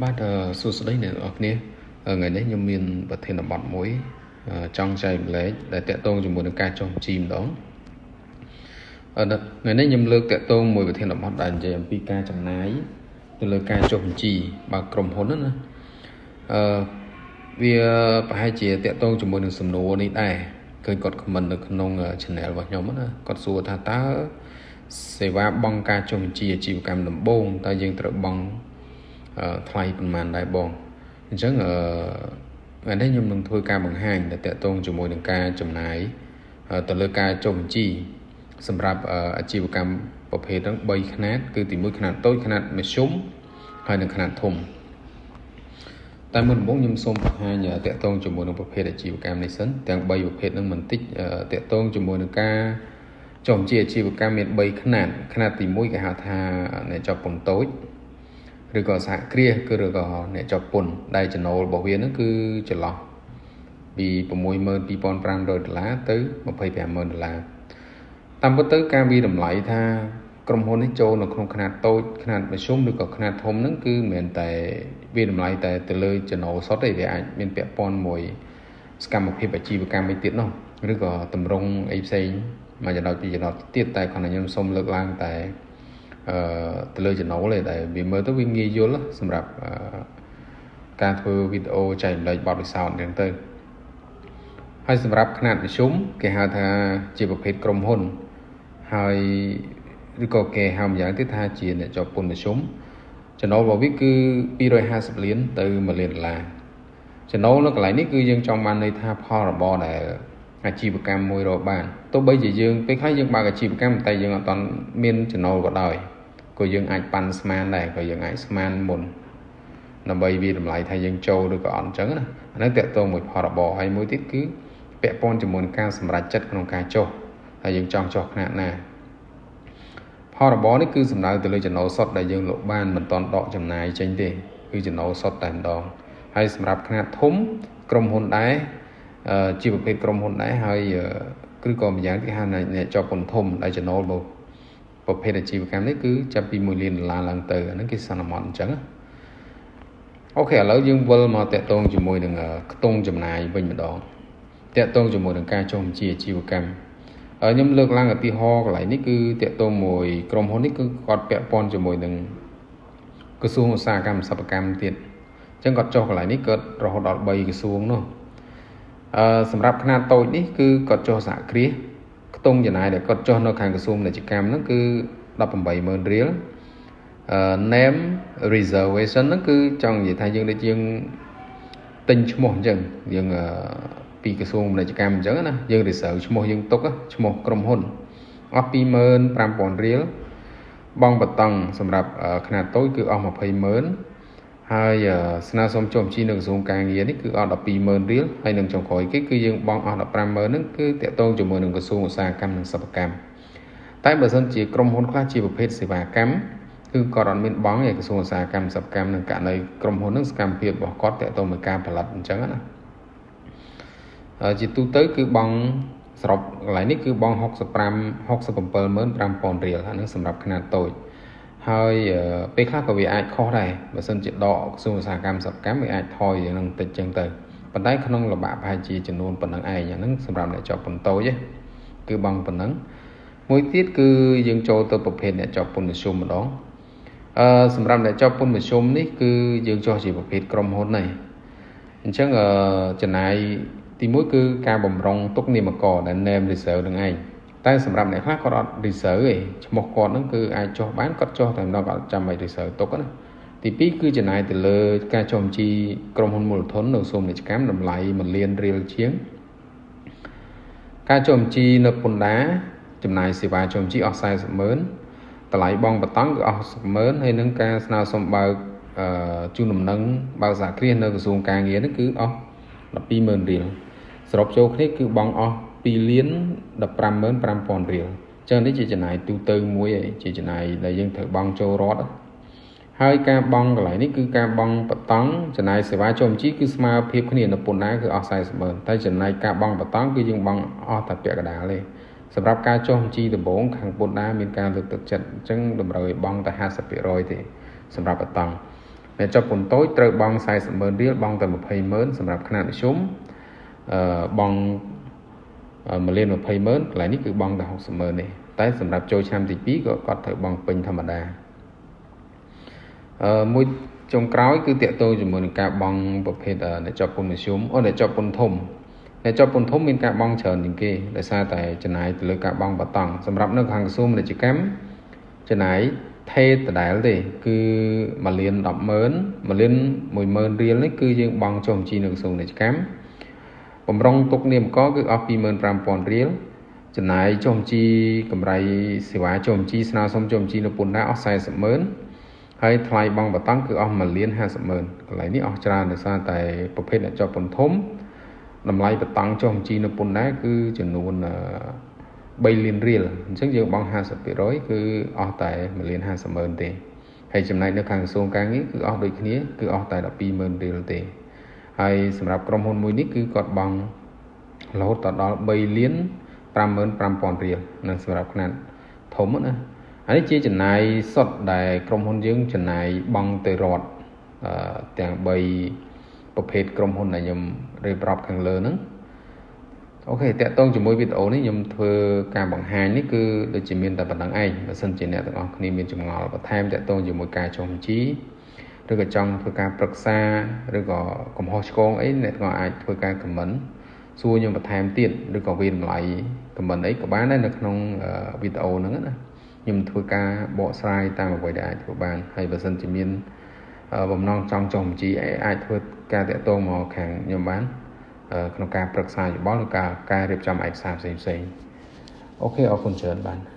បាទសួស្តីអ្នកទាំងអស់គ្នាថ្ងៃនេះខ្ញុំមានប្រធានបទមួយចង់ចែករំលែកដែលតាក់ទងជាមួយនឹងការចុះបញ្ជីម្ដងថ្ងៃនេះខ្ញុំលើកតាក់ទងមួយប្រធានបទដែលនិយាយអំពីការចំណាយទៅលើការចុះបញ្ជីបើក្រុមហ៊ុនណាវាប្រហែលជាតាក់ទងជាមួយនឹងសំណួរនេះដែរឃើញគាត់ comment នៅក្នុង channel របស់ខ្ញុំណាគាត់សួរថាតើសេវាបង់ការចុះបញ្ជីអាជីវកម្មដំបូងតើយើងត្រូវបង់ថ្លៃប៉ុន្មានដែរបងអញ្ចឹងថ្ងៃនេះខ្ញុំនឹងធ្វើការបង្ហាញដែលតាក់ទងជាមួយនឹងការចំណាយទៅលើការចុះបញ្ជីសម្រាប់អាជីវកម្មប្រភេទហ្នឹង3ខ្នាតគឺទី1ខ្នាតតូចខ្នាតមធ្យមហើយនិងខ្នាតធំតែមុនដំបូងខ្ញុំសូមបង្ហាញតាក់ទងជាមួយនឹងប្រភេទអាជីវកម្មនេះសិនទាំង3ប្រភេទហ្នឹងបន្តិចតាក់ទងជាមួយនឹងការចុះបញ្ជីអាជីវកម្មមាន3ខ្នាតខ្នាតទី1គេហៅថាអ្នកជាប់ពន្ធតូចឬក៏សហគ្រាសគឺឬក៏អ្នកជាប់ពន្ធដែលចំណូលរបស់វាហ្នឹងគឺចន្លោះពី 62,500 ដុល្លារទៅ 250,000 ដុល្លារតាមពិតទៅការវាតម្លៃថាក្រុមហ៊ុននេះចូលនៅក្នុងខ្នាតតូចខ្នាតមធ្យមឬក៏ខ្នាតធំហ្នឹងគឺមិនមែនតែវាតម្លៃតែទៅលើចំណូលសុទ្ធទេវាអាចមានពាក់ព័ន្ធមួយសកម្មភាពអាជីវកម្មឯទៀតនោះឬក៏តម្រង់អីផ្សេងមួយចំណុចពីរចំណុចទៀតតែគ្រាន់តែខ្ញុំសូមលើកឡើងតែទៅលើចំណូលទេដែលវាមើលទៅវាងាយយល់សម្រាប់ការធ្វើវីដេអូចែករំលែកបទពិសោធន៍អញ្ចឹងទៅហើយសម្រាប់ខ្នាតមធ្យមគេហៅថាជាប្រភេទក្រុមហ៊ុនហើយឬក៏គេហៅម្យ៉ាងទៀតថាជាអ្នកជាប់ពន្ធមធ្យមចំណូលរបស់វាគឺ250លានទៅ1លានដុល្លារចំណូលនៅកន្លែងនេះគឺយើងចង់បានន័យថាផលរបរដែលអាជីវកម្មមួយរកបានទោះបីជាយើងពេលខ្លះយើងបើកអាជីវកម្មតែយើងអត់ទាន់មានចំណូលក៏ដោយក៏យើងអាចប៉ាន់ស្មានដែរក៏យើងអាចស្មានមុនដើម្បីវាតម្លៃថាយើងចូលឬក៏អត់អញ្ចឹងណាអានេះតាក់ទងមួយផលរបរហើយមួយទៀតគឺពាក់ព័ន្ធជាមួយនឹងការសម្រេចចិត្តក្នុងការចុះហើយយើងចង់ចុះខ្នាតណាផលរបរនេះគឺសំដៅទៅលើចំណូលសុទ្ធដែលយើងលក់បានមិនទាន់ដកចំណាយចេញទេគឺចំណូលសុទ្ធតែម្ដងហើយសម្រាប់ខ្នាតធំក្រុមហ៊ុនដែរជាប្រភេទក្រុមហ៊ុនដែរហើយគឺក៏ម្យ៉ាងគេហៅអ្នកជាប់ពន្ធធំដែលចំណូលរបស់ប្រភេទអាជីវកម្មនេះគឺចាប់ពី1លានដុល្លារឡើងទៅអាហ្នឹងគេសន្មតអញ្ចឹងអូខេឥឡូវយើងវិលមកតាក់ទងជាមួយនឹងខ្ទង់ចំណាយវិញម្ដងតាក់ទងជាមួយនឹងការចុះបញ្ជីអាជីវកម្មខ្ញុំលើកឡើងឧទាហរណ៍កន្លែងនេះគឺតាក់ទងមួយក្រុមហ៊ុននេះគឺគាត់ពាក់ព័ន្ធជាមួយនឹងក្រសួងឧស្សាហកម្មសិប្បកម្មទៀតអញ្ចឹងគាត់ចុះកន្លែងនេះគាត់រហូតដល់3ក្រសួងនោះសម្រាប់ខ្នាតតូចនេះគឺគាត់ចុះសហគ្រាសខ្ទង់ចំណាយដែលគាត់ចុះនៅខាងក្រសួងពាណិជ្ជកម្មហ្នឹងគឺ180,000រៀល name reservation ហ្នឹងគឺចង់និយាយថាយើងដូចយើងទិញឈ្មោះអញ្ចឹងយើងពីក្រសួងពាណិជ្ជកម្មអញ្ចឹងណាយើង reserve ឈ្មោះយើងទុកឈ្មោះក្រុមហ៊ុនអស់ 25,000 រៀលបង់បតង់សម្រាប់ខ្នាតតូចគឺអស់ 200,000 ហើយស្នើសុំចុះបញ្ជីនៅក្រសួងការងារនេះគឺអស់ 120,000 រៀលហើយនឹងចុងក្រោយគេគឺយើងបង់អស់ 150,000 ហ្នឹងគឺតាក់ទងជាមួយនឹងក្រសួងឧស្សាហកម្មនិងសិប្បកម្មតែបើសិនជាក្រុមហ៊ុនខ្លះជាប្រភេទសេវាកម្មគឺគាត់អត់មានបង់ឯក្រសួងឧស្សាហកម្មសិប្បកម្មនឹងករណីក្រុមហ៊ុននឹងសកម្មភាពរបស់គាត់តាក់ទងនឹងការផលិតអញ្ចឹងណាជាទូទៅគឺបង់សរុបកន្លែងនេះគឺបង់ 675,000 រៀលអានឹងសម្រាប់ខ្នាតតូចហើយពេលខ្លះក៏វាអាចខុសដែរបើសិនជាដកក្រសួងឧស្សាហកម្មសិប្បកម្មវាអាចថយយ៉ាងនឹងតិចចឹងទៅប៉ុន្តែក្នុងលបាក់ប្រហែលជាចំនួនប៉ុណ្ណឹងឯងអាហ្នឹងសម្រាប់អ្នកជាប់ពន្ធតូចគឺបង់ប៉ុណ្ណឹងមួយទៀតគឺយើងចូលទៅប្រភេទអ្នកជាប់ពន្ធមធ្យមម្ដងសម្រាប់អ្នកជាប់ពន្ធមធ្យមនេះគឺយើងចុះជាប្រភេទក្រុមហ៊ុនហើយអញ្ចឹងចំណាយទី1គឺការបំរុងទុកនាមករដែល name reserve នឹងឯងតែសម្រាប់អ្នកខ្លះគាត់អត់ reserve ទេឈ្មោះគាត់ហ្នឹងគឺអាចចុះបានគាត់ចុះតែម្ដងគាត់ចាំឲ្យ reserve ទុកណាទី2គឺចំណាយទៅលើការចុះបញ្ជីក្រុមហ៊ុនមូលធននៅក្រសួងពាណិជ្ជកម្មតម្លៃ1លានរៀលជាងការចុះបញ្ជីនៅពន្ធដារចំណាយសេវាចុះបញ្ជីអស់ 400,000 តម្លៃបង់បតង់គឺអស់ 60,000 ហើយនឹងការស្នើសុំបើកជូនដំណឹងបើកសហគ្រាសនៅក្រសួងការងារហ្នឹងគឺអស់ 120,000 រៀលសរុបចូលគ្នាគឺបង់អស់ 2,155,000 រៀលអញ្ចឹងនេះជាចំណាយទូទៅមួយឯងជាចំណាយដែលយើងត្រូវបង់ចូលរដ្ឋហើយការបង់កន្លែងនេះគឺការបង់បតង់ចំណាយសេវាចុះបញ្ជីគឺស្មើភាពគ្នានៅពន្ធដារគឺអស់ 400,000 តែចំណាយការបង់បតង់គឺយើងបង់អស់តែពាក់កណ្ដាលទេសម្រាប់ការចុះបញ្ជីដំបូងខាងពន្ធដារមានការលើកទឹកចិត្តអញ្ចឹងតម្រូវឲ្យបង់តែ 50% ទេសម្រាប់បតង់ អ្នកជាប់ពន្ធតូចត្រូវបង់40,000រៀលបង់តែ20,000សម្រាប់ខ្នាតមធ្យមបង់1លាន20,000កន្លែងនេះគឺបង់តែ60,000ទេតែសម្រាប់ចូលឆ្នាំទី2ក៏គាត់ត្រូវបង់ពេញធម្មតាមួយចុងក្រោយគឺតាក់ទងជាមួយនឹងការបង់ប្រភេទអ្នកជាប់ពន្ធមធ្យមអ្នកជាប់ពន្ធធំអ្នកជាប់ពន្ធធំមានការបង់ច្រើនជាងគេដោយសារតែចំណាយទៅលើការបង់បតង់សម្រាប់នៅខាងក្រសួងពាណិជ្ជកម្មចំណាយថេដដែលទេគឺ1លាន10,000 1លាន10,000រៀលនេះគឺយើងបង់ចុះបញ្ជីនៅក្រសួងពាណិជ្ជកម្មបំរុងទុកនាមកគឺអស់25,000រៀលចំណាយចុះបញ្ជីកម្រៃសេវាចុះបញ្ជីស្នើសុំចុះបញ្ជីនៅពន្ធដារអស់40,000ហើយថ្លៃបង់បតង់គឺអស់1លាន50,000កន្លែងនេះអស់ច្រើនដោយសារតែប្រភេទអ្នកជាប់ពន្ធធំតម្លៃបតង់ចុះបញ្ជីនៅពន្ធដារគឺចំនួន3លានរៀលអញ្ចឹងយើងបង់50%គឺអស់តែ1លាន50,000ទេហើយចំណែកនៅខាងក្រសួងការងារគឺអស់ដូចគ្នាគឺអស់តែ120,000រៀលទេហើយសម្រាប់ក្រុមហ៊ុនមួយនេះគឺគាត់បង់រហូតដល់3លាន55,000រៀលនឹងសម្រាប់ខ្នាតធំណាអានេះជាចំណាយសុទ្ធដែលក្រុមហ៊ុនយើងចំណាយបង់ទៅរដ្ឋទាំង3ប្រភេទក្រុមហ៊ុនដែលខ្ញុំរៀបរាប់ខាងលើហ្នឹងអូខេតាក់ទងជាមួយវីដេអូនេះខ្ញុំធ្វើការបង្ហាញនេះគឺដូចជាមានតែប៉ុណ្្នឹងឯងបើសិនជាអ្នកទាំងអស់គ្នាមានចម្ងល់បន្ថែមតាក់ទងជាមួយការចុះបញ្ជីឬក៏ចង់ធ្វើការប្រឹក្សាឬក៏កំហុសឆ្គងអីអ្នកទាំងអស់អាចធ្វើការ comment សួរខ្ញុំបន្ថែមទៀតឬក៏វាតម្លៃ comment អីក៏បានដែរនៅក្នុងវីដេអូហ្នឹងណាខ្ញុំធ្វើការបកស្រាយតាមអ្វីដែលអាចធ្វើបានហើយបើសិនជាមានបំណងចង់ចុះបញ្ជីអាចធ្វើការតាក់ទងមកខាងខ្ញុំបានក្នុងការប្រឹក្សាយោបល់ឬការរៀបចំឯកសារផ្សេងៗអូខេអរគុណច្រើនបាទ។